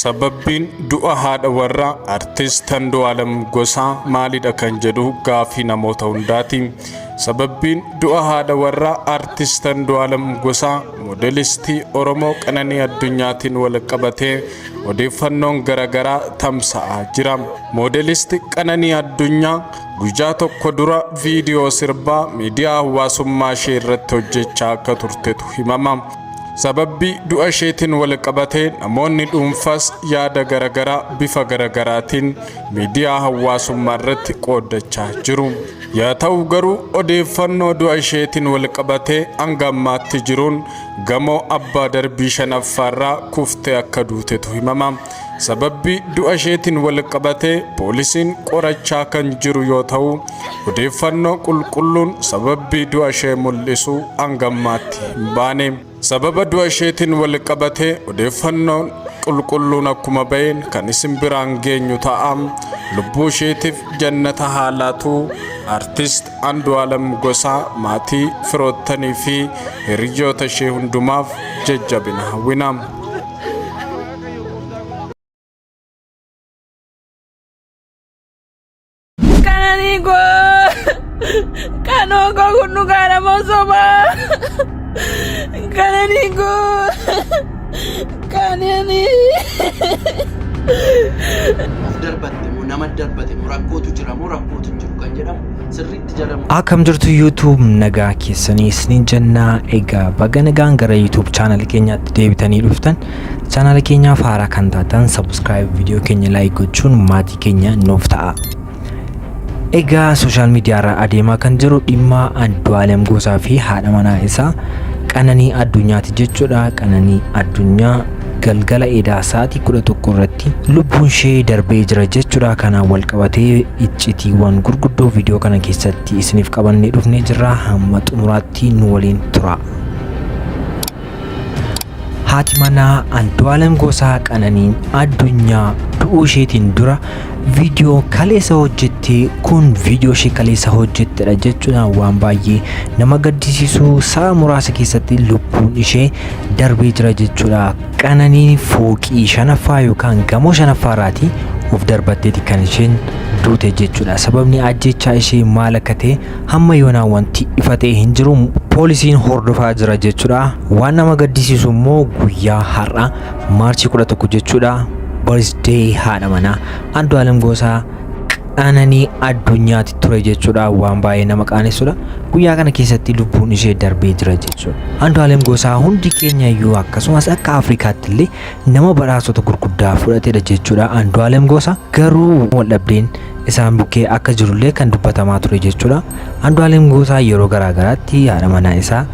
Sababbiin du'a haadha warraa Artist Andu'aalam Gosaa maalidha kan jedhu gaafii namoota hundaati. Sababbiin du'a haadha warraa Artist Andu'aalam Gosaa moodelistii Oromoo Qananii Addunyaatiin wal qabatee odeeffannoon garaagaraa tamsa'aa jira. Moodelist Qananii Addunyaa guyyaa tokko dura viidiyoo sirbaa miidiyaa hawaasummaa ishee irratti hojjechaa akka turtetu himama. Sababbii du'a isheetiin wal qabatee namoonni dhuunfaas yaada garaagaraa bifa garaagaraatiin miidiyaa hawaasummaa irratti qooddachaa jiru. Yaa ta'u garuu odeeffannoo du'a isheetiin wal qabatee hanga ammaatti jiruun gamoo abbaa darbii shanaffaarraa kuftee akka duutetu himama. Sababbii du'a isheetiin wal qabatee poolisiin qorachaa kan jiru yoo ta'u, odeeffannoo qulqulluun sababbii du'a ishee mul'isu hanga ammaatti hin baane. Sababa du'a isheetiin wal qabatee odeeffannoon qulqulluun akkuma ba'een kan isin biraan geenyu ta'a. Lubbuu isheetiif jannata haa laatu. Artist Andu'aalam Gosaa maatii, firoottanii fi hiriyoota ishee hundumaaf jajjabina hawwina. Qananii koo kanoo koo kun dhugaadha moo sobaa? Qananii koo qananii. Of darbatte moo nama darbate moo rakkootu jira moo rakkootu hin jiru kan jedhamu sirriitti jala Akkam jirtu YouTube, nagaa keessanii isiniin jennaa. Egaa baga nagaan gara YouTube channel keenyaatti deebitanii dhuftan. Channel keenyaaf haaraa kan taatan subscribe, viidiyoo keenya like gochuun maatii keenya nuuf ta'a. Egaa social media irra adeemaa kan jiru dhimma Andu'aalem Gosaa fi haadha manaa isaa Qananii Addunyaati jechuudha. Qananii Addunyaa galgala edaa sa'aatii 11 irratti lubbuun ishee darbee jira jechuudha. Kanaan wal qabatee iccitiiwwan gurguddoo viidiyoo kana keessatti isiniif qabannee dhufnee jirra. Hamma xumuraatti nu waliin tura. Haati manaa Andu'aalem Gosaa Qananiin Addunyaa du'uu isheetiin dura viidiyoo kaleessa hojjette, kun viidiyoo ishee kaleessa hojjettedha jechuudhaan waan baay'ee nama gaddisiisu sa'a muraasa keessatti lubbuun ishee darbee jira jechuudha. Qananiin fooqii shanaffaa yookaan gamoo shanaffaa irraatii of darbatteeti kan isheen duute jechuudha. Sababni ajjeechaa ishee maal akka ta'e hamma yoonaa wanti ifa ta'e hin jiru. Poolisiin hordofaa jira jechuudha. Waan nama gaddisiisu immoo guyyaa har'a Maarchii 11 jechuudha. Birthday haadha manaa Andu'aalem Gosaa Qananii Addunyaatti ture jechuudha. Waan baay'ee nama qaanessudha. Guyyaa kana keessatti lubbuun ishee darbee jira jechuudha. Andu'aalem Gosaa hundi keenya iyyuu akkasumas akka Afrikaatti illee nama badhaasota gurguddaa fudhatedha jechuudha. Andu'aalem Gosaa garuu waldhabdeen isaan bukkee akka jirullee kan dubbatamaa ture jechuudha. Andu'aalem Gosaa yeroo garaa garaatti haadha manaa isaa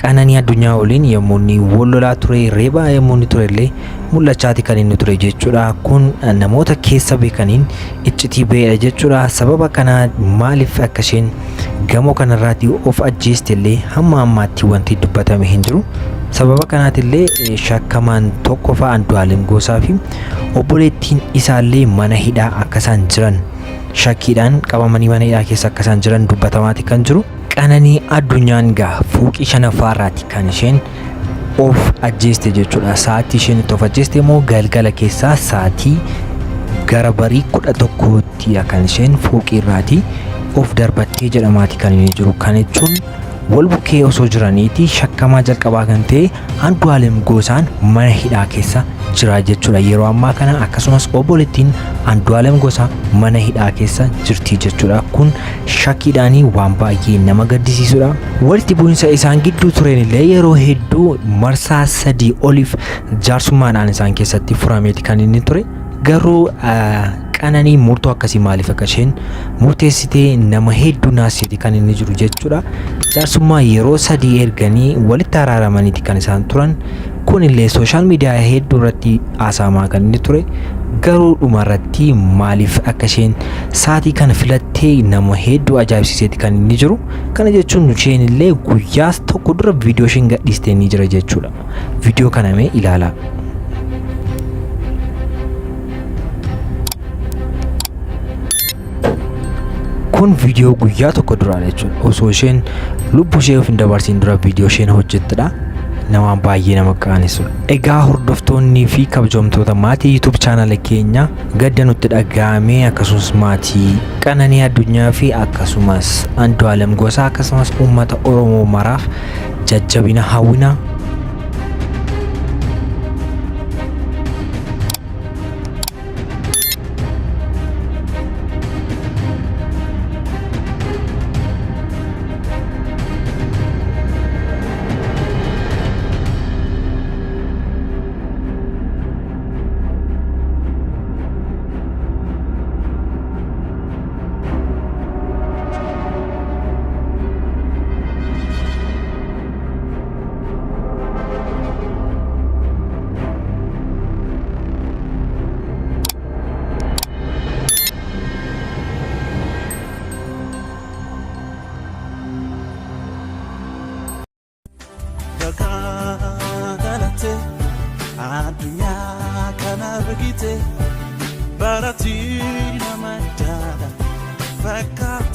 Qananii Addunyaa waliin yommuu inni wal lolaa ture, reebaa yommuu inni ture illee mul'achaati kan inni ture jechuudha. Kun namoota keessa beekaniin iccitii ba'edha jechuudha. Sababa kanaa maaliif akka isheen gamoo kanarraati of ajjeeste illee hamma ammaatti wanti dubbatame hin jiru. Sababa kanaatillee shakkamaan tokkoffaa Andu'aalem Gosaa fi obboleettiin isaallee mana hidhaa akka isaan jiran, shakkiidhaan qabamanii mana hidhaa keessa akka isaan jiran dubbatamaati kan jiru. Qananii Addunyaan gaa fooqii shanaffaa irraati kan isheen of ajjeeste jechuudha. Sa'aatii isheen itti of ajjeeste immoo galgala keessaa sa'aatii gara barii 11tti kan isheen fooqii irraati of darbattee jedhamaati kan inni jiru. Kan jechuun wal bukkee osoo jiraniiti shakkamaa jalqabaa kan ta'e Andu'aalem Gosaan mana hidhaa keessa jira jechuudha. Yeroo ammaa kana akkasumas obboleettiin Andu'aalem Gosaa mana hidhaa keessa jirti jechuudha. Kun shakkiidhaanii waan baay'ee nama gaddisiisudha. Walitti bu'insa isaan gidduu tureen illee yeroo hedduu marsaa 3 oliif jaarsummaadhaan isaan keessatti furameeti kan inni ture. Garuu Qananii murtoo akkasii maaliif akka isheen murteessitee nama hedduu naasiseeti kan inni jiru jechuudha. Jaarsummaa yeroo 3 erganii walitti araaramaniiti kan isaan turan. Kunillee sooshaal miidiyaa hedduu irratti haasa'amaa kan inni ture. Garuu dhuma irratti maaliif akka isheen sa'aatii kana filattee nama hedduu ajaa'ibsiiseeti kan inni jiru. Kana jechuun isheen illee guyyaa tokko dura viidiyoo isheen gadhiistee ni jira jechuudha. Viidiyoo kana mee ilaalaa. Kun viidiyoo guyyaa tokko duraadha jechuudha. Osoo isheen lubbuu ishee of hin dabarsiin dura viidiyoo isheen hojjettedha. Nama baay'ee nama qaanessu. Egaa hordoftoonnii fi kabajamtoota maatii YouTube chaanala keenya, gadda nutti dhaga'ame akkasumas maatii Qananii Addunyaa fi akkasumas Andu'aalem Gosaa akkasumas uummata Oromoo maraaf jajjabina hawwina. Baga dhalatte, addunyaa kana argite, baratii nama jaala fakkaata.